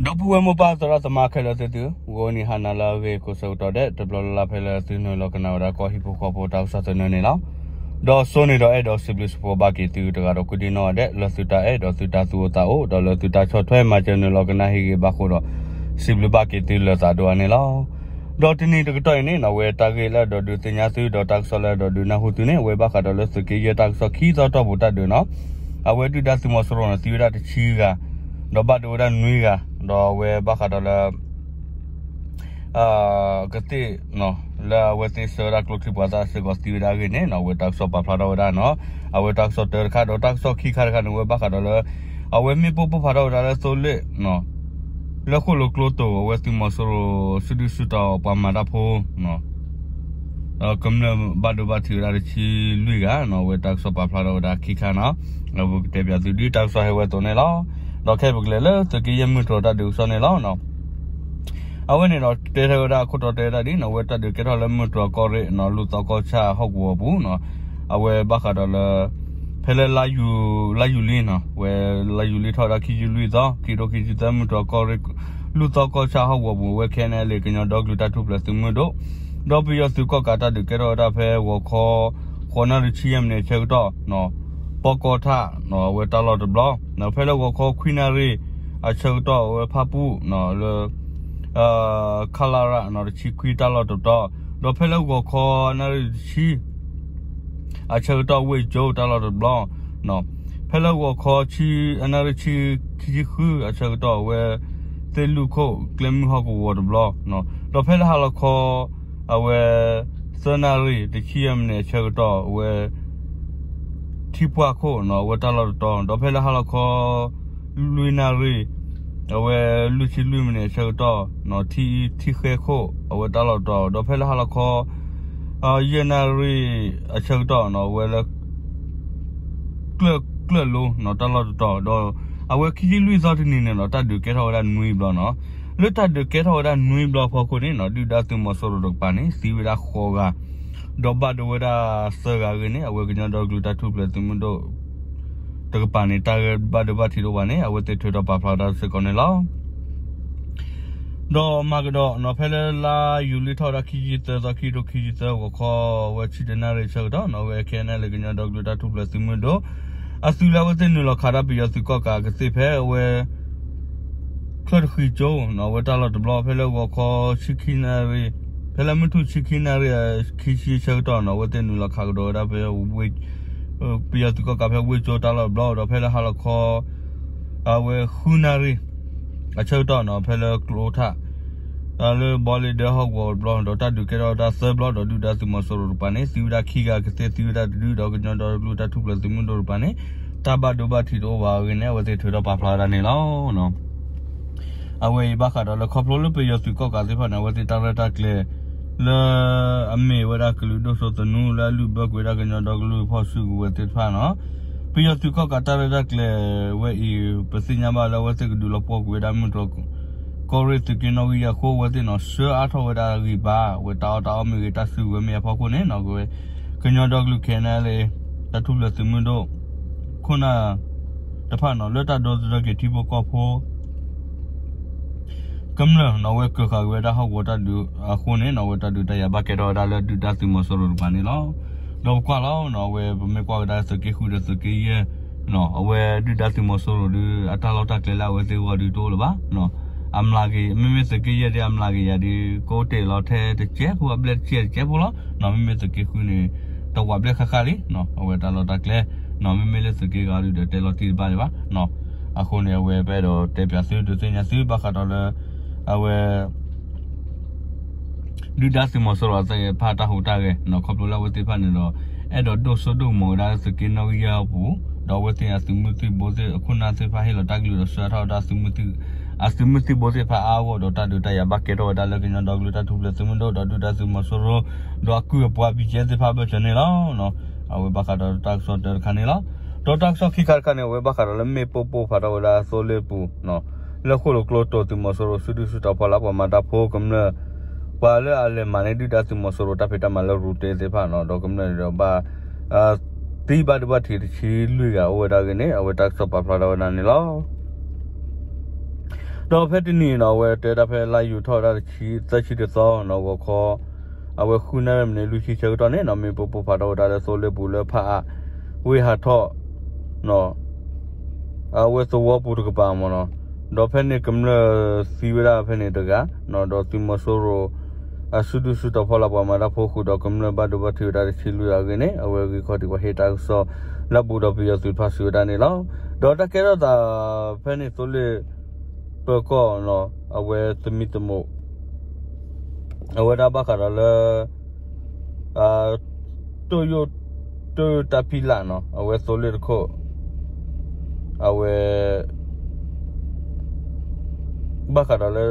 ဒီပုၢ်ဝဲၢ်မိၢ်ပၢ်သရၣ်သမါခဲလၢာ်သ့ၣ်သု, ဂီၤနံၤဟါနၤလၢအဂ့ၤ ကိးဆၢကတီၢ်ဒဲး တဘျီလၢ်လၢ်ဖဲလၢသုနုာ်လီၤကနၣ်ဝဲဒၣ်ကီၢ်ဟံၣ်ဖိဃီဖိတၢ်ကစီၣ်သနၢၣ်န့ၣ်လီၤ. ဒီးစိန့ၣ်ဒီးအဲၣ်ဒိးစံးဘျုးစံးဖှိၣ်ဘၣ်က့ၤသုတဂၤဒီးကိးဒံနီၢ်ဂၤဒဲး လၢသုတၢ်အဲၣ်ဒီးသုတၢ်သူၣ်အိၣ်သးအိၣ် ဒီးလၢသုတၢ်ဆီၣ်ထွဲမၤစၢၤနုာ်လီၤကနၣ်ဟ့ၣ်ဂ့ၤဘၣ်ဃိဒီး စံးဘျုးဘၣ်က့ၤသုလၢသးဒိၣ်အါန့ၣ်လီၤ. ဒီးတနံၤတကတီၢ်အံၤန့ၣ် အဝဲတၢ်ဂ့ၢ်လၢအဲၣ်ဒိးဒုးသ့ၣ်ညါသု ဒီးတၢ်ကစီၣ်လၢအဲၣ်ဒိးဒုးနၢ်ဟူသုန့ၣ် အဝဲဘၣ်ဃးဒီးလၢသုးက့ယဲၢ်တၢ်ကစီၣ်ခံသီတီၢ်ပူၤတၢ်ဒုးနီၤ, အဝဲဒုၣ်ဒါသုးမီၤစိရိၤန့ၣ် သံဝဲဒၣ်တဆံဂၤ, ဒီးဘၣ်ဒိဝဲဒၣ်နွံဂၤ, ဒီးအဝဲဘၣ်ဃးဒီးလၢ ကသ့ၣ် လၢအဝဲသ့ၣ်ဆှၢဝဲဒၣ်ကျိချံပှၤသၣ်စ့ၢ်ကီးသံဝဲဒၣ်အဂ့ၢ်န့ၣ် အဝဲတၢ်ကစီၣ်ပာ်ဖျါထီၣ်ဝဲဒၣ်နီၤ, အဝဲတၢ်ကစီၣ်တၢတခါ ဒီးတၢ်ကစီၣ်ခံခါတခါန့ၣ် အဝဲဘၣ်ဃးဒီးလၢ အဝဲမ့ၣ်ပိၢ်ပိၢ်ဖးထီၣ်ဝဲဒၣ်လၢသိလ့ၣ် လၢဃိၣ်လိာ်ကျိတိၤ အဝဲသုးမီၤစိရိၤ စုဒုၣ်စုတီၤပှၤမၤတၢ်ဖိ ကမျၢၢ်ဘၣ်ဒိဘၣ်ထံးဝဲဒၣ်တဆံလွံၢ်ဂၤနီၤ, အဝဲတၢ်ကစီၣ်ပာ်ဖျါထီၣ်ဝဲဒၣ်ခံခါနီၤ, အဝဲကတဲပၠးသုဒ်တၢ်ကစီၣ်ဟဲဝဲအသိးန့ၣ်လီၤ. ဒီးခဲပကလဲၤလၢသုးက့ယဲၢ်မုၢ်တြီၤတၢ်ဒုးကစီၣ်န့ၣ်လီၤ. အဝဲန့ၣ်ဒီးတဲထဲဝဲဒၣ်အခိၣ်တီတဲဝဲဒၣ်ဒ်နီၤ, အဝဲတၢ်ဒုးကဲထီၣ်လၢမုၢ်တြီၤကီၢ်ရ့ၣ်နီၤ, လူၢ်သီကီၢ်ဆၣ်ဟီၣ်ကဝီၤပူၤနီၤ, အဝဲဘၣ်ဃးဒီးလၢ ဖဲလၢ လါယူၤလံနီၤ, ဝဲလါယူၤလံထီၣ်ဝဲဒၣ်ခံဆံလွံၢ်သီ ခံကထိခံဆံသၢ မုၢ်တြီၤကီၢ်ရ့ၣ် လူၢ်သီကီၢ်ဆၣ်ဟီၣ်ကဝီၤပူၤ အဝဲ ခဲအံၤန့ၣ် လၢကညီဒီကလုာ်တၢ်ထူၣ်ဖျဲးသုးမုၢ်ဒိၣ် ဒီးပယီၤသုးကီၣ်ကးတၢ်ဒုးကဲထီၣ်ဝဲဒၣ်ဖဲဂီၤခီ ဃိးနၣ်ရံၣ်ဆံယဲၢ်မံးနံးအဆၢကတီၢ် ပီၢ်ကီၢ်ထၣ် အဝဲတၢ်လီၢ်တဘျီ, ဖဲလၢဂီၤခီခွံနၣ်ရံၣ်အဆၢကတီၢ် အဝဲဖၣ်ပူၣ်လၢ ခလရ တဆံခွံတၢ်လီၢ်တတီၤ, ဒီးဖဲလၢဂီၤခီနၣ်ရံၣ်တဆံ အဆၢကတီၢ် ဝ့ၢ်ကၠိတၢ်လီၢ်တဘျီ, ဖဲလၢဂီၤခီ နၣ်ရံၣ်ဆံ ခံဆံဃုအဆၢကတီၢ် အဝဲ သ့ၣ်လူၢ်ခိၣ်ကျဲမုၢ်ဟီၣ်ကဝီၤတဘျီ, ဒီးဖဲလၢဟါလီၤခီ အဝဲ သၢနၣ်ရံၣ် တဆံယဲၢ်မံးနံးအဆၢကတီၢ် အဝဲ ထံပှၢ်ခိၣ်နီၤ အဝဲတၢ်လီၢ်တတီၤ, ဒီးဖဲလၢဟါလီၤခီ လွံၢ်နၣ်ရံၣ် အဝဲလွံၢ်ဆံလွံၢ်မံးနံးအဆၢကတီၢ် ထံအံၤထံဃဲခိၣ် အဝဲတၢ်လီၢ်တတီၤ, ဒီးဖဲလၢဟါလီၤခီ ယဲၢ်နၣ်ရံၣ်အဆၢကတီၢ်နီၤ အဝဲလၢ ကျၢၢ် ကျၢၢ်လိနီၤ တၢ်လီၢ်တတီၤ, ဒီးအဝဲခံဆံလွံၢ်သီတနံၤန့ၣ်နီၤ တၢ်ဒုးကဲထီၣ်ဝဲဒၣ်နွံဘျီနီၤ. လၢတၢ်ဒုးကဲထီၣ်ဝဲဒၣ်နွံဘျီအဖီခိၣ်န့ၣ်နီၤ ဒုၣ်ဒါသုးမီၤစိရိၤတကပၤန့ၣ် သံဝဲဒၣ်ဃိးဂၤ, ဒီးဘၣ်ဒိဝဲဒၣ်သၢဂၤအဂ့ၢ်န့ၣ် အဝဲကညီဒီကလုာ်တၢ်ထူၣ်ဖျဲးသုးမုၢ်ဒိၣ် တကပၤန့ၣ် တၢ်ဂ့ၢ်ဘၣ်ဒိဘၣ်ထံးတအိၣ်ဘၣ်န့ၣ် အဝဲသ့ၣ်ထုးထီၣ်ပာ်ဖျါဝဲဒၣ်စ့ၢ်ကီးန့ၣ်လီၤ. ဒီးမၤကဒီးနီၤ ဖဲလၢလါယူၤလံထီၣ်ဝဲဒၣ်ခံဆံသၢသီ ခံကထိခံဆံသၢ ဂီၤခီ အဝဲဆံတနၣ်ရံၣ်အဆၢကတီၢ်နီၤ အဝဲ ခဲအံၤန့ၣ် လၢကညီဒီကလုာ်တၢ်ထူၣ်ဖျဲးသုးမုၢ်ဒိၣ် အသုးလၢအဝဲသ့ၣ်နုာ်လီၤခးဒၣ်ပယီၤသုးကီၣ်ကးကသ့ၣ်ဖဲအဝဲ ချၢၣ်တဃံကၠိနီၤ အဝဲတၢ်လီၢ်တဘျီ ဖဲလၢဂီၤခီဆံခံနၣ်ရံၣ် ဖဲလၢမုၢ်ထူၣ်ဆံခံနၣ်ရံၣ် ခံဆံအဆၢကတီၢ်နီၤ အဝဲသ့ၣ်နုာ်လီၤခးကဒီးဝဲဒၣ်ဖဲ ပယီၤသုးကီၣ်ကးဖဲဝ့ၢ်ကၠိတၢ်လီၢ်တဘျီ ဒီးဖဲလၢဟါလီၤခီ အဝဲဃုနၣ်ရံၣ် အဆၢကတီၢ်နီၤ ဖဲလၢကျိထၣ် လၢဘီလ့ဒၢဟီၣ်ကဝီၤတဘျီ ဒီးတၢ်ဒုးကဲထီၣ်ဝဲဒၣ်သၢဘျီ ဒီးဒုၣ်ဒါသုးမီၤစိရိၤတကပၤန့ၣ် သံဝဲဒၣ်ခံဂၤ ကသ့ၣ်သံဝဲဒၣ်တဒု ဒီးကညီဒီကလုာ်တၢ်ထူၣ်ဖျဲးသုးမုၢ်ဒိၣ်တကပၤန့ၣ် တၢ်ဘၣ်ဒိဘၣ်ထံးတအိၣ်ဘၣ်အဂ့ၢ်န့ၣ် အဝဲသ့ၣ်ထုးထီၣ်ပာ်ဖျါဝဲဒၣ်န့ၣ်လီၤ. အဝဲအံၤဘၣ်ဃးဒီးလၢခီဖျိလၢပယီၤသုးကီၣ်ကးသ့ၣ်တဖၣ်န့ၣ် အဝဲသ့ၣ်တၢ်ရဲၣ်တၢ်ကျဲၤ လၢ အမ့ၢ်ဝဲဒၣ်ကလုာ်ဒိၣ်စိသနူလၢအလုၢ်ဘၢကွံာ်ဝဲဒၣ်ကညီဒီကလုာ်ဖီၣ်စုကဝဲၤသ့ၣ်တဖၣ်နီၤ, ပယီၤသုးကီၣ်ကးတၢ်ရဲၣ်တၢ်ကျဲၤဝဲအံၤ ပသ့ၣ်ညါဘၣ်လၢအဝဲသ့ၣ်ကဒုးလီၤပှီၢ်ကွံာ်ဝဲဒၣ်မုၢ်တြီၤ ကီၢ်ရ့ၣ်သုးက့နီၣ်ဂံၢ်ယဲၢ်အဃိ အဝဲသ့ၣ်နီၤ ဆှၢအါထီၣ်ဝဲဒၣ်ဂံၢ်ဘါ အဝဲတၢ်အီၣ်တၢ်အီမ့ၢ်ဂ့ၤ တၢ်စုကဝဲၤမ့ၢ်အဖီခိၣ်န့ၣ်နီၤ ကညီဒီကလုာ် ခဲအံၤန့ၣ်လၢ တၢ်ထူၣ်ဖျဲးသုးမုၢ်ဒိၣ် ခိၣ်နၢ်တဖၣ်နီၤ လၢတၢ်ဒီသဒၢက့ၤထံဖိကီၢ်ဖိ ကမျၢၢ်နီၤ အဝဲကၢၤဃာ်က့ၤဝဲဒၣ်ဟီၣ်ကဝီၤတၢ်ဒုးအဃိန့ၣ်နီၤ အဝဲတၢ်ဒုးတၢ်ယၤဘၣ်ကဲထီၣ်ဝဲဒၣ်လၢဒုၣ်ဒါသုးမီၤစိရိၤတကပၤန့ၣ်လီၤ. ဒီးပကွၢ်လီၤနီၤ အဝဲပမ့ၢ်ကွၢ်ကဒါသုးက့ဃုဒီးသုးက့ယဲၢ် အဝဲဒုၣ်ဒါသုးမီၤစိရိၤဒုး အတၢ်လီၢ်တၢ်ကျဲလၢအဝဲသ့ၣ်ဂီၢ်ဒုးတအိၣ်လၢၤဘၣ်. အမျးက့ၤ မ့မ့ၢ်သုးက့ယဲၢ်ဒုး အမျးက့ၤယၤဒုး ကအိၣ်တ့ၢ်လီၤထဲတကဲးဖိ အဘျဲၣ်တကဲးတကဲးဖိလီၤ. မ့မ့ၢ်သုးက့ဃုန့ၣ် တဝးဘျဲၣ်ဃၣ်ဃၣ်လံ အဝဲတၢ်လီၢ်တၢ်ကျဲ မ့မ့ၢ်လၢသုးက့ဂၤဒုးဒီးတဲလီၤတံၢ်တဘၣ်ဒံးဘၣ်. အဃိန့ၣ် အဝဲပအဲၣ်ဒိးတဲပၠးသုဒုးသ့ၣ်ညါသုဘၣ်ဃးဒီးလၢ အဝဲ ဒုၣ်ဒါသုးမီၤစိရိၤသ့ၣ်တဖၣ်တၢ်ဟူးတၢ်ဂဲၤနီၤ ခီဖျိလၢအဝဲသ့ၣ်တဖၣ်န့ၣ်ဒီး အဲၣ်ဒိးဒိၣ်စိဒိၣ်ကမီၤဝဲဒၣ်သုးက့နီၣ်ဂံၢ်ယဲၢ်အပူၤ ဒီးအဝဲသ့ၣ်အသုးမုၢ်သံၣ်ဘိသ့ၣ်အခိၣ်နၢ်သ့ၣ်တဖၣ်ဟ့ၣ်လီၤတၢ်ကလုၢ်ဒီးဆှၢအါထီၣ်ဝဲဒၣ် အသုးမုၢ်သံၣ်ဘိသ့ၣ်တဖၣ်အါအါဂီၢ်ဂီၢ်ဒီးတၢ်ဒုးတၢ်ယၤဘၣ်ကဲထီၣ်ဝဲဒၣ်လၢကညီဒီကလုာ်တၢ်ထူၣ်ဖျဲးသုးမုၢ်ဒိၣ်ဒီးဒုၣ်ဒါသုးမီၤစိရိၤ ဒီးအကုၢ်အပှၤ ဘံၣ်ကဲသ့ၣ်တဖၣ်အဘၢၣ်စၢၤန့ၣ်လီၤ. အဝဲဘၣ်ဃးဒီးတၢ်ကစီၣ်တၢတခါန့ၣ်လီၤ. ဒီးတၢ်ကစီၣ်ခံခါတခါန့ၣ် အဝဲဘၣ်ဃးဒီးလၢမ့ၣ်ပိၢ်ပိၢ်ဖးထီၣ်ဝဲဒၣ်သိလ့ၣ်ပူၤ လၢဃိၣ်လိာ်ကျိတိၤသုးမီၤစိရိၤစုဒုၣ်စုတီၤဖီလာ်ပှၤမၤတၢ်ဖိကမျၢၢ် ပှၤလၢအလဲၤမၤန့ၢ်ဒုၣ်ဒါသုးမီၤစိရိၤတၢ်ဖံးတၢ်မၤလၢရူၤတ့သ့ၣ်တဖၣ်နီၤ ဒီးကမျၢၢ်န့ၣ်ဒီးဘၣ် သံဘၣ်ဒိဘၣ်ထံးတဆံလွံၢ်ဂၤအိၣ်ဝဲဒၣ်အဂ့ၢ်န့ၣ် အဝဲတၢ်ကစီၣ်ပာ်ဖျါထီၣ်ဝဲဒၣ်န့ၣ်လီၤ. ဒီးဖဲတနံၤအံၤနီၤ အဝဲတဲဒၣ်ဖဲလါယူၤထီၣ်ဝဲဒၣ်တဆံ သၢဆံတသီနီၤ ဂီၤခီ အဝဲဃုနၣ်ရံၣ်မံးနံးလွံၢ်ဆံဆၢကတီၢ်န့ၣ်နီၤ မ့ၣ်ပိၢ်ပိၢ်ဖးထီၣ်ဝဲဒၣ်လၢသိလ့ၣ်ပူၤလၢဖးအါ ဝ့ၢ်ဟးထီၣ် အဝဲသဝီပူၤတကပၤမ့ၢ်နီၤ, ဒီးဖဲန့ၣ်ကမျၢၢ်သံဝဲဒၣ်ဖဲန့ၣ်တဂၤ, ဒီးသုးမီၤစိရိၤ အစုဒုၣ်စုတီၤဖီလာ်ပှၤမၤတၢ်ဖိဃုာ်ဒီးကမျၢၢ်ဘၣ်ဒိဘၣ်ထံးဝဲဒၣ်တဆံလွံၢ်ဂၤအဂ့ၢ်န့ၣ် အဝဲဂ့ၢ်ခီၣ်ထံးပှၤဟ့ၣ်တၢ်ကစီၣ်လၢအပူၤဒီးပယီၤသုးတဖၣ်စံးဝဲဒၣ်န့ၣ်လီၤ. ဒီးတၢ်ကဲထီၣ်သးဖဲန့ၣ်သိလ့ၣ် ပၢၤကီၢ်နီၤ အဝဲသမံသမိး အဝဲဒၣ်ဘၣ်ဃးဒီးလၢ တိၣ်ယိၣ် တိၣ်ယိၣ်တၢ်ဖံးလာ်နီၤ အဝဲသိလ့ၣ်တခိၣ် အဝဲ ဘၣ်ဃးဒီးလၢ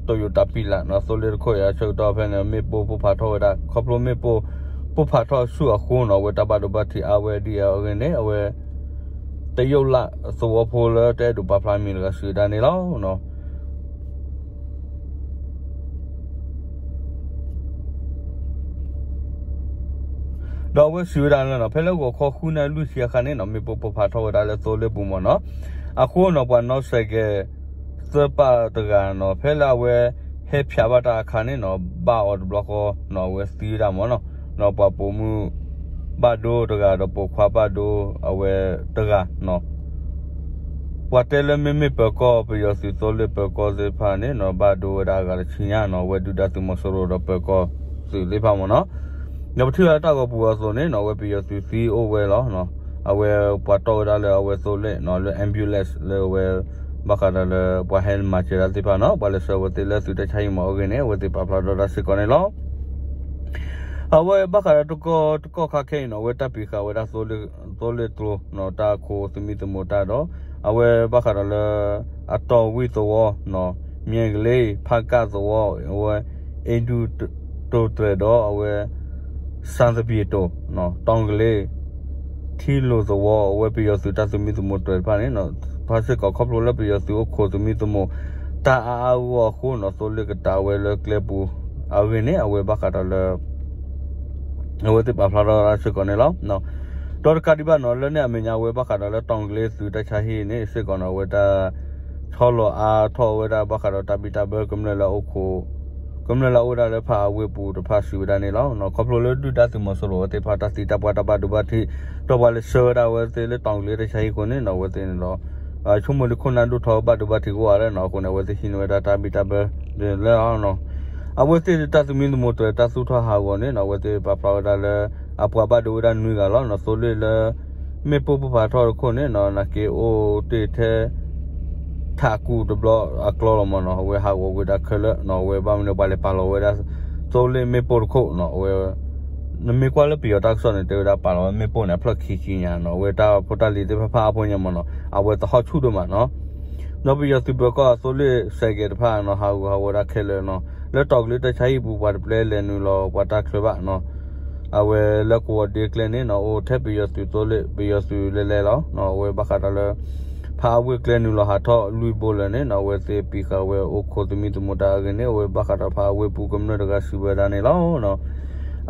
တိၣ်ယိၣ်တၢ်ဖံးလာ်နီၤ သိလ့ၣ်တခိၣ်အံၤအဆၢကတီၢ်ဖဲန့ၣ် မ့ၣ်ပိၢ်ပိၢ်ဖးထီၣ်ဝဲဒၣ် ခီဖျိမ့ၣ်ပိၢ်ပိၢ်ဖးထီၣ်ဆူၣ်အဃိနီၤ အဝဲတၢ်ဘၣ်ဒိဘၣ်ထံးအါဝဲဒ်အံၤအဂ့ၢ်န့ၣ် အဝဲ တရုတ်လၢ်သဝီဖိလၢတအဲၣ်ဒိးပာ်ဖျါမံၤတဂၤစံးဝဲဒၣ်န့ၣ်လီၤ. ဒီးအဝဲစံးဝဲဒၣ်လၢနီၤ ဖဲလၢဂီၤခီဃုနၣ်ရံၣ်လွံၢ်ဆံအခါန့ၣ်နီၤ မ့ၣ်ပိၢ်ပိၢ်ဖးထီၣ်ဝဲဒၣ်လၢသိလ့ၣ်ပူၤမ့ၢ်နီၤ, အဃိနီၤ ပှၤနီၣ်စဲးကဲး သၢပာ်တဂၤနီၤ ဖဲလၢအဝဲဟဲဖၠးဘၣ်တၢ်အခါန့ၣ်နီၤ ဘၣ်အီၤတဘျီဃီနီၤ အဝဲသံဝဲဒၣ်မ့ၢ်နီၤ, ဒီးပှၤပိာ်မုၣ်ဘၣ်ဒိတဂၤ ဒီးပိာ်ခွါဘၣ်ဒိအဝဲတဂၤနီၤ ပှၤတဲလၢမ့မ့ၢ်ပၢၤကီၢ် ပယီၤသုးသိလ့ၣ်ပၢၤကီၢ်သ့ၣ်တဖၣ်န့ၣ်နီၤ ဘၣ်ဒိဝဲဒၣ်အဂၤတဆံညါနီၤ အဝဲဒုၣ်ဒါသုးမီၤစိရိၤဒီးပၢၤကီၢ်သုးသ့ၣ်တဖၣ်မ့ၢ်နီၤ, ဒီးပထံၣ်ဝဲဒၣ်တၢ်ဂီၤပူၤအသိးန့ၣ်နီၤ အဝဲပယီၤသုးသံအိၣ်ဝဲလီၤ. အဝဲပှၤတီၣ်ဝဲဒၣ်လၢအဝဲသိလ့ၣ်နီၤ လၢ ambulance လၢအဝဲ ဘၣ်ဃးဒီးလၢပှၤဟဲမၤစၢၤတၢ်သ့ၣ်တဖၣ်နီၤ ပှၤလဲၤဆှၢအဝဲသ့ၣ်လၢသုးတၢ်ဆါဟံၣ်မ့ၢ်အဂ့ၢ်န့ၣ် အဝဲသ့ၣ်ပာ်ဖျါဒီးတၢ်စ့ၢ်ကီးန့ၣ်လီၤ. အဝဲဘၣ်ဃးဒီးတကီၢ်တကီၢ်ခါခဲအံၤနီၤ အဝဲတၢ်ပံးဃာ်ဝဲဒၣ် သိလ့ၣ်ကျိနီၤ တၢ်အခိၣ်သမံသမိးတၢ်ဒီး အဝဲဘၣ်ဃးဒီးလၢ အတီၢ်ဝံၣ်သဝီနီၤ မၠဲကလ့ ဖးကၣ်သဝီ အဝဲ အ့ဒူၣ်တိၢ်တြဲၤဒီးအဝဲ စၣ်သပံးတိၣ် တီၢ်ကလ့ ထံလိာ်သဝီ အဝဲပယီၤသုးတၢ်သမံသမိးတြဲၤတဖၣ်န့ၣ် ဖးစ့ၢ်ကီးခီဖျိလၢပယီၤသုးအိၣ်ခိးသမံသမိး တၢ်အါအါဂီၢ်ဂီၢ်အဃိနီၤ သိလ့ၣ်ကတးဝဲလၢကျဲပူၤ အဂ့ၢ်န့ၣ် အဝဲဘၣ်ဃးဒီးလၢ အဝဲသ့ၣ်ပာ်ဖျါထီၣ်တၢ်စ့ၢ်ကီးန့ၣ်လီၤ. ဒီးတကးဒံးဘၣ်နီၤ လၢန့ၣ်အမဲာ်ညါ အဝဲဘၣ်ဃးဒီးလၢတီၢ်ကလ့သုးတၢ်ဆါဟံၣ်န့ၣ်စ့ၢ်ကီးနီၤ အဝဲတၢ် ဆီလီၤအါထီၣ်ဝဲဒၣ်ဘၣ်ဃးဒီးတၢ်ဘံၣ်တၢ်ဘၢကမျၢၢ်လၢအအိၣ်ခိး ကမျၢၢ်လၢအအိၣ်ဒၣ်လၢဖးအါဝ့ၢ်ပူၤတဖၣ်စံးဝဲဒၣ်န့ၣ်လီၤ. ခီဖျိလၢဒုၣ်ဒါသုးမီၤစိရိၤအဝဲသ့ၣ်တဖၣ်တၢ်သံတၢ်ပှၢ်တၢ်ဘၣ်ဒိဘၣ်ထံး ဒီးပှၤလဲၤဆှၢဝဲဒၣ်အဝဲသ့ၣ်လၢတီၢ်ကလ့တၢ်ဆါဟံၣ်အဃိန့ၣ်နီၤ အဝဲသ့ၣ်န့ၣ်ဒီး ဆိကမိၣ်ဒုးခိၣ်နၢ်ဒိၣ်ထီဘၣ်ဒိဘၣ်ထံးကအိၣ်အါလၢနီၤ အဃိန့ၣ် အဝဲသ့ၣ်ဟံးန့ၢ်ဝဲဒၣ်တၢ်ဘံၣ်တၢ်ဘၢ ဒ်လဲၣ်လီၤ. အဝဲသ့ၣ်တၢ်သမံသမိးတြဲၤတၢ်သူၣ်ထီၣ်ဟးဂီၤန့ၣ်နီၤ အဝဲသ့ၣ်ပာ်ဖျါဝဲဒၣ်လၢ အပှၤဘၣ်ဒိဝဲဒၣ်နွံဂၤလီၤနီၤ သိလ့ၣ်လၢ မ့ၣ်ပိၢ်ပိၢ်ဖးထီၣ်တခိၣ်န့ၣ်နီၤ နာ်က့အိၣ်တ့ၢ်ထဲ ထးကူတဘျီအကျီလီၤမ့ၢ်နီၤ အဝဲဟးဂီၤကွံာ်ဒၣ်ခဲလၢာ်နီၤ အဝဲဘၣ်မနုၤပှၤလဲၤပာ်လီၤဝဲဒၣ် သိလ့ၣ်မ့ၣ်ပိၢ်တခိၣ်နီၤ အဝဲ နမ့ၢ်ကွၢ်လၢပယီၤတၢ်ကစီၣ်န့ၣ် တဲဝဲဒၣ်ပာ်လီၤဝဲမ့ၣ်ပိၢ်န့ၣ် အဖျၢၣ်ခံဆံညါနီၤ အဝဲတၢ်ဖိတၢ်လံၤသ့ၣ်တဖၣ်ဖးအါဖိညါမ့ၢ်နီၤ အဝဲသဟီၣ်ဆူၣ်ဒိၣ်မးနီၤ ဒီးပယီၤသုးပၢၤကီၢ်အသိလ့ၣ်စဲးကဲးတဖၣ်နီၤ ဟးဂူာ်ဟးဂီၤဒၣ်ခဲလၢာ်နီၤ လၢတီၢ်ကလ့တၢ်ဆါဟံၣ်ပူၤပှၤတပျဲလဲၤနုာ်လီၤပှၤတၢ်ချၢဘၣ်နီၤ အဝဲလၢကဝီၤဒ့ကျဲန့ၣ်နီၤ အိၣ်ထဲပယီၤသုးသိလ့ၣ် ပယီၤသုးလဲၤလဲၤလီၤနီၤ အဝဲဘၣ်ဃးဒီးလၢ ဖးအါဝ့ၢ်ကျဲနုာ်လီၤဟးထီၣ်လွံၢ်ဘိလၢာ်န့ၣ်နီၤ အဝဲသ့ၣ်ပံးဃာ်ဝဲအိၣ်ခိးသမံသမိးတၢ်အဂ့ၢ်န့ၣ် အဝဲဘၣ်ဃးဒီးဖးအါဝ့ၢ်ပူၤကမျၢၢ်တဂၤစံးဝဲဒၣ်န့ၣ်လီၤ.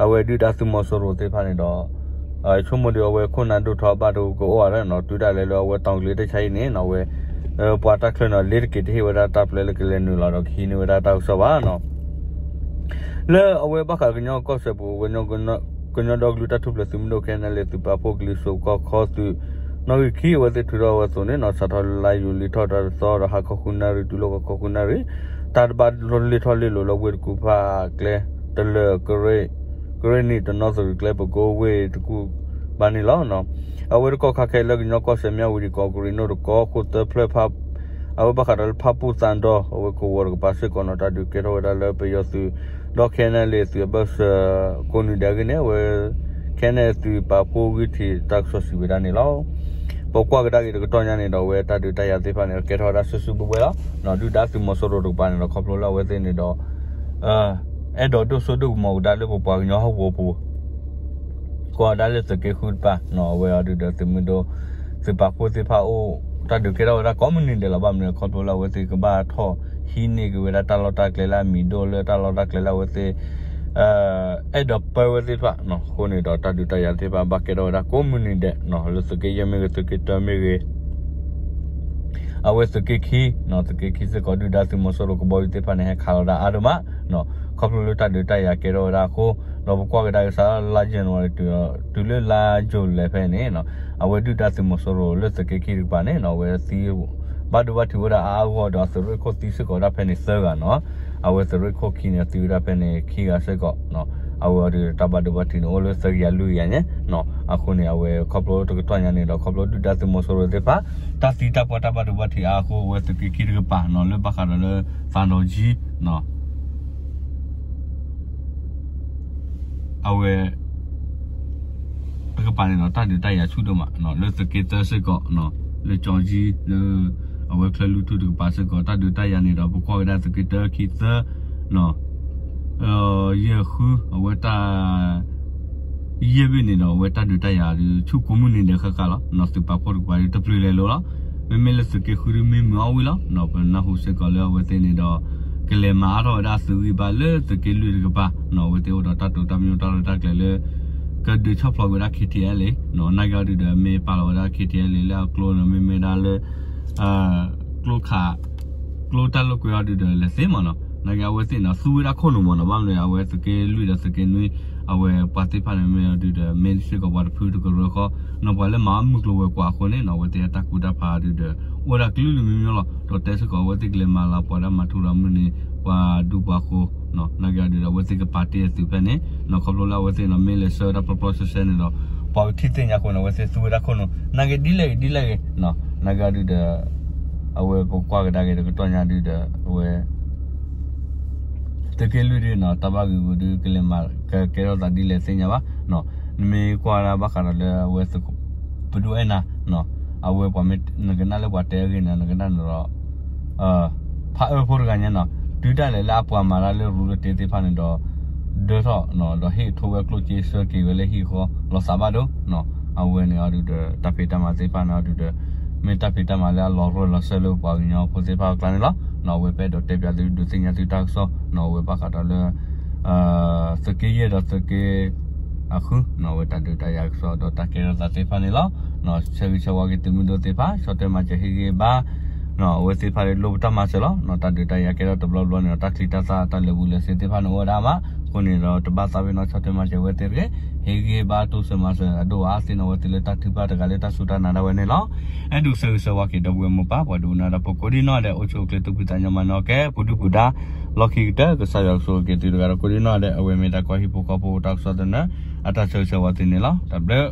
အဝဲဒုၣ်ဒါသုးမီၤစိရိၤသ့ၣ်တဖၣ်န့ၣ်ဒီး ဆိကမိၣ်ဒီးအဝဲခိၣ်နၢ်ဒိၣ်ထီဘၣ်ဒိကအိၣ်အါလၢနီၤ တုၤဒၣ်လဲာ်လၢအဝဲတီၢ်ကလ့တၢ်ဆါဟံၣ်န့ၣ်နီၤ အဝဲ ပှၤတၢ်ချၢနီၤ လ့တက့ၤတဟ့ၣ်ဝဲဒၣ်တၢ်ပျဲလၢကလဲၤနုာ်လီၤဒီးကဟံးန့ၢ်ဝဲဒၣ်တၢ်ကစီၣ်ဘၣ်နီၤ လၢအဝဲဘၣ်ဃးကညီကီၢ်စဲၣ်ပူၤ ကညီဒီကလုာ်တၢ်ထူၣ်ဖျဲးသုးမုၢ်ဒိၣ် ခဲအံၤနဲၣ်လ့ၣ် သုးပာ်ဖှိၣ်ကလံၤစိးကီၢ်ခီသုး နီၣ်ဂံၢ်ခံ အဝဲသ့ၣ်ထုးထီၣ်ဝဲအသိးန့ၣ်နီၤ စးထီၣ်လၢလါယူၤလံထီၣ်တၢ်တသီဒီး ဟါခီဃုနၣ်ရံၣ်တုၤလီၢ်ခီဃုနၣ်ရံၣ် တၢ်တဘၣ်လ့ၢ်ထီၣ်လ့ၢ်လီၤလၢဝ့ၢ်တကူၣ်ဖးကျဲ တလၢၤ ကရ့ၣ်နံၣ် တနီသရံၣ်ကျဲ ပကိဝ့ၢ်တကူၣ်ဘၣ်န့ၣ်လီၤ. အဝဲတကီၢ်ခါခဲအံၤလၢကညီကီၢ်စဲၣ် မၠၣ်ဝတံၣ် ကီးကရံၣ်နိၣ်တကီၢ် ဃိၣ်သၢဖျၢၣ် အဝဲဘၣ်ဃးဒီးလၢဖၣ်ပူၣ်သၣ်ဒီ အဝဲကဝီၤတကပၤစ့ၢ်ကီးနီၤ တၢ်ဒုးကဲထီၣ်ဝဲဒၣ်လၢပယီၤသုး ဒီး ခဲအံၤနဲၣ်လ့ၣ် သုးအဘၢၣ်စၢၤကိးနွံဒဲးအဂ့ၢ်န့ၣ် အဝဲ ခဲအံၤနဲၣ်လ့ၣ် သုးပာ်ဖှိၣ်ဂံၢ်ထံးတၢ်ကစီၣ်စံးဝဲဒၣ်န့ၣ်လီၤ. ပကွၢ်ကဒါက့ၤတကတီၢ်ညါန့ၣ်ဒီး အဝဲတၢ်ဒုးတၢ်ယၤသ့ၣ်တဖၣ်န့ၣ် ကဲထီၣ်ဝဲဒၣ်စုာ်စုာ်ဘှဲဘှဲလီၤ. ဒုၣ်ဒါသုးမီၤစိရိၤတကပၤန့ၣ်ဒီး ခီဖျိလၢအဝဲသ့ၣ်န့ၣ်ဒီး အဲၣ်ဒိးဒိၣ်စိဒိၣ်ကမီၤကဒါလၢပပှၤကညီဟီၣ်ကဝီၤပူၤ ကိးဒၣ်လၢသုးက့ဃုတပၤ အဝဲအီၤဒုၣ်ဒါသုးမုၢ်ဒိၣ် သုးပာ်ဖှိၣ်သ့ၣ်တဖၣ်အိၣ် တၢ်ဒုးကဲထီၣ်ဝဲဒၣ်ကိးမုၢ်နံၤဒဲးလီၤ. ဘၣ်မနုၤလဲၣ် ခီဖျိလၢအဝဲသ့ၣ်ကဘၣ်ထီၣ်ဟံးန့ၢ်က့ၤဝဲဒၣ်တၢ်လီၢ်တၢ်ကျဲလၢအမံၤဒိၣ်လၢတၢ်လီၢ်တၢ်ကျဲလၢအဝဲသ့ၣ် အဲၣ်ဒိးပၢဝဲသ့ၣ်တဖၣ်အဃိန့ၣ်ဒီး တၢ်ဒုးတၢ်ယၤသ့ၣ်တဖၣ်ဘၣ်ကဲထီၣ်ဝဲဒၣ်ကိးမုၢ်နံၤဒဲး လၢသုးက့ယဲၢ်မ့ၢ်ဂ့ၤ သုးက့တၢမ့ၢ်ဂ့ၤ အဝဲသုးက့ခံ, သုးက့ခံစ့ၢ်ကီး ဒုၣ်ဒါသုးမီၤစိရိၤကဘီယူၤသ့ၣ်တဖၣ်န့ၣ် ဟဲခးလီၤဒၣ်အါဒိၣ်မး, ခီဖျိလၢတၢ်ဒုးတၢ်ယၤကဲထီၣ်ဝဲဒၣ်အဃိ, ဒီးပကွၢ်ကဒါက့ၤစးလါယနူၤအါရံၤ တုၤလၢလါယူၤလံဖဲန့ၣ်, အဝဲဒုၣ်ဒါသုးမီၤစိရိၤလၢသုးက့ခံတကပၤန့ၣ် အဝဲသံ ဘၣ်ဒိဘၣ်ထံးဝဲဒၣ်အါအါဂီၢ်ဂီၢ် ဒီးသုးရ့ၣ်ခိၣ်သံစ့ၢ်ကီးဒၣ်ဖဲန့ၣ်သၢဂၤနီၤ, အဝဲသုးရ့ၣ်ခိၣ်ခံန့ၣ် သံဝဲဒၣ်ဖဲန့ၣ်ခံဂၤစ့ၢ်ကီး, အဝဲအီၤဒုးတၢ်ဘၣ်ဒိဘၣ်ထံးန့ၣ် အိၣ်လၢသၢကယၤလွံၢ်ကယၤညါ, အဃိန့ၣ် အဝဲခီဖျိတကတီၢ်ညါန့ၣ်ဒီး ခီဖျိဒုၣ်ဒါသုးမီၤစိရိၤသ့ၣ်တဖၣ် တၢ်သံတၢ်ပှၢ်တၢ်ဘၣ်ဒိဘၣ်ထံးအါအဃိ အဝဲသုးက့ခံတကပၤနီၤ လၢဘၣ်ဃးဒီးလၢ သးဒီးကၠံ အဝဲ တကပၤန့ၣ်ဒီး တၢ်ဒုးတၢ်ယၤဆူၣ်ဒိၣ်မး လၢသုးက့သၢစ့ၢ်ကီး, လၢကၠီကၠံ လၢ အဝဲချၢၣ်လွံၢ်ထူၣ်တကပၤစ့ၢ်ကီး တၢ်ဒုးတၢ်ယၤန့ၣ်ဒီး ပကွၢ်ကဒါသုးက့တၢ ခံ သၢ ယဲၢ် ဃု အဝဲတၢ် ယဲၢ်ဘ့ၣ်န့ၣ်ဒီး အဝဲတၢ်ဒုးတၢ်ယၤဒုး ဆူၣ်ကိးမုၢ်နံၤဒဲးဃၣ်ဃၣ်လီၤ. သုးပာ်ဖှိၣ်တကပၤဒုး တပျုၤလဲၤလိၤလီၤ. မ့မ့ၢ်လၢသုးက့ဃုဒုး မ့ၢ်မုာ်အီၣ်ဝံၤလီၤ. ပနၢ်ဟူစ့ၢ်ကီးလၢအဝဲသ့ၣ်န့ၣ်ဒီး ကလဲၤမၤအါထီၣ်ဝဲဒၣ်သုးဂံၢ်ဘါလၢသုးက့လွံၢ်တကပၤ, အဝဲသ့ၣ်အိၣ်ဒီးတၢ်တိာ်တၢ်ပညိၣ်တၢ်ရဲၣ်တၢ်ကျဲၤလၢ ကဒုးဆီၣ်ဖျိးဝဲဒၣ် KTLA နာ်က့အီၤဒုးဒီး မ့ၢ်ပာ်လီၤဝဲဒၣ် KTLA လၢအကျိန့ၣ် မ့မ့ၢ်ဒၣ်လၢ ကျိခး ကျိတၢ်လိာ်ကွဲအီၤဒုးဒီး လဲၤသ့မးနီၤ. နာ်က့အဝဲသ့ၣ်န့ၣ် သူဝဲဒၣ်ခိၣ်နူာ်မးနီၤ. ဘၣ်မနုၤအဝဲသုးက့လွံၢ်ဒီးသုးက့နွံ အဝဲပှၤသ့ၣ်တဖၣ်န့ၣ်မ့ၢ်အီၤဒုးဒီး မ့ၢ်စ့ၢ်ကီးပှၤတဖုတကရၢဃီ, နီၤ ပှၤလၢမၤအီၣ်မုၢ်ကျိၤဝဲၤကွာ်အဃိန့ၣ်နီၤ အဝဲသ့ၣ်အတၢ်ကူတၢ်ဖးဒုးဒီး အိၣ်ဝဲဒၣ်ကလုာ်ကလုာ်မံၤမံၤလီၤ. ဒီးတဲစ့ၢ်ကီးအဝဲသ့ၣ်ကလဲၤမၤလၤပှၤဒၣ်မၤထူရၤမုၢ်နံၤ ပှၤဒူပှၤဃိ နာ်က့အီၤဒုးဒီး အဝဲသ့ၣ်ကပာ်တ့ၢ်အသုးဖဲန့ၣ်နီၤ. ခီဖျိလၢအဝဲသ့ၣ်န့ၣ် မ့ၢ်လဲၤဆှၢဝဲဒၣ်ပျီပျီဆှဲဆှဲန့ၣ်ဒီး ပှၤကထံၣ်သ့ၣ်ညါအဃိန့ၣ် အဝဲသ့ၣ်သူဝဲဒၣ်ခိၣ်နူာ် နာ်က့ဒ်လဲၣ်ဂ့ၤဒ်လဲၣ်ဂ့ၤနီၤ. နာ်က့အီၤဒုးဒီး အဝဲပကွၢ်ကဒါက့ၤတကတီၢ်ညါဒုးဒီး အဝဲ သုးက့လွံၢ်ဒုးနီၤ တၢ်ဘၣ်ဂ့ၢ်ဂူၤဒုး ကလဲၤမၤကကဲထီၣ်သးဒ်လဲၣ်သ့ၣ်ညါဘၣ်နီၤ. နမ့ၢ်ကွၢ်ဒၣ်ဘၣ်ဃးဒီးလၢအဝဲ ပဒိၣ်အဲၣ်နၤနီၤ အဝဲပှၤမ့ၢ် နကနၣ်လၢပှၤတဲအဂ့ၢ်န့ၣ် နကနၣ်န့ၣ်ဒီး ဖးအၢဖိတဂၤညါနီၤ တုၤဒၣ်လဲာ်လၢအပှၤမၤတၢ်လၢရူလၢတ့သ့ၣ်တဖၣ်န့ၣ်ဒီး ဒၢထီၣ်နီၤ ဒီးဟ့ၣ်ထိဝဲကျိၣ်စ့ဆှၢက့ၤဝဲလၢဟံၣ်ဃီ လီၤသးဘၣ်ဒိနီၤ. အဝဲန့ၣ်အီၤဒုးဒီး တၢ်ဖံးတၢ်မၤသ့ၣ်တဖၣ်န့ၣ်အီၤဒုးဒီး မ့ၢ်တၢ်ဖံးတၢ်မၤလၢအလီၤရၢၢ်လီၤစၢၢ်လၢပပှၤကညီဖိသ့ၣ်တဖၣ်အကျါန့ၣ်လီၤ.နီၤ အဝဲပအဲၣ်ဒိးတဲပၠးသုဒုးသ့ၣ်ညါသုတၢ်ကစီၣ်နီၤ အဝဲဘၣ်ဃးဒီးလၢ သုးက့ယဲၢ်ဒီးသုးက့ အဃုနီၤ အဝဲတၢ်ဒုးတၢ်ယၤကစီၣ်ဒီးတၢ်ကဲထီၣ်သးသ့ၣ်တဖၣ်န့ၣ်လီၤ. ဆၢဂ့ၤဆၢဝါက့ၤသုးမုၢ်ဒိၣ်သ့ၣ်တဖၣ် ဆီၣ်ထွဲမၤစၢၤဟ့ၣ်ဂံၢ်ဘါ အဝဲသ့ၣ်တဖၣ်လၢလိၣ်ပတၢ်မၤစၢၤလီၤ. တၢ်ဒုးတၢ်ယၤကဲထီၣ်တဘျီဘျီန့ၣ်ဒီး တၢ်ချံတၢ်သၣ်တၢ်လဲၤဘူးလဲၤဆ့သ့ၣ်တဖၣ်န့ၣ်အိၣ်ဝဲဒၣ်မး အဃိန့ၣ်ဒီးတဘၣ်သးဝဲနီၤ ဆီၣ်ထွဲမၤစၢၤဝဲသ့ၣ်တဂ့ၤ ဟ့ၣ်ဂံၢ်ဟ့ၣ်ဘါတိစၢၤမၤစၢၤအဒိၣ်အါသ့ၣ်နီၤ အဝဲသ့ၣ်လၢတၢ်ထုကဖၣ်တဂၤလၢတၢ်စူၢ်တၢ်နာ်ဒၣ်ဝဲန့ၣ်လီၤ. အဲၣ်ဒိးဆၢဂ့ၤဆၢဝါက့ၤဒီပုၢ်ဝဲၢ်မိၢ်ပၢ် ပှၤဒိကနၣ်ဒီးဖိကိးဒံနီၢ်ဒဲး အိၣ်ဆူၣ်အိၣ်ချ့သူၣ်ဖှံသးညီမၤနၢၤကဲ ပူၤဒုၣ်ပူၤဒါ လီၢ်ခံကတၢၢ် ကစၢ်ယွၤကဆိၣ်ဂ့ၤက့ၤသုတဂၤဒီးကိးဒံနီၢ်ဒဲး အဝဲမ့ၢ်တၢ်ကီဟံၣ်ဖိဃီဖိတၢ်ကစီၣ်သနၢၣ် အတၢ်ဆၢဂ့ၤဆၢဝါသုန့ၣ်လီၤ. တၢ်ဘျုး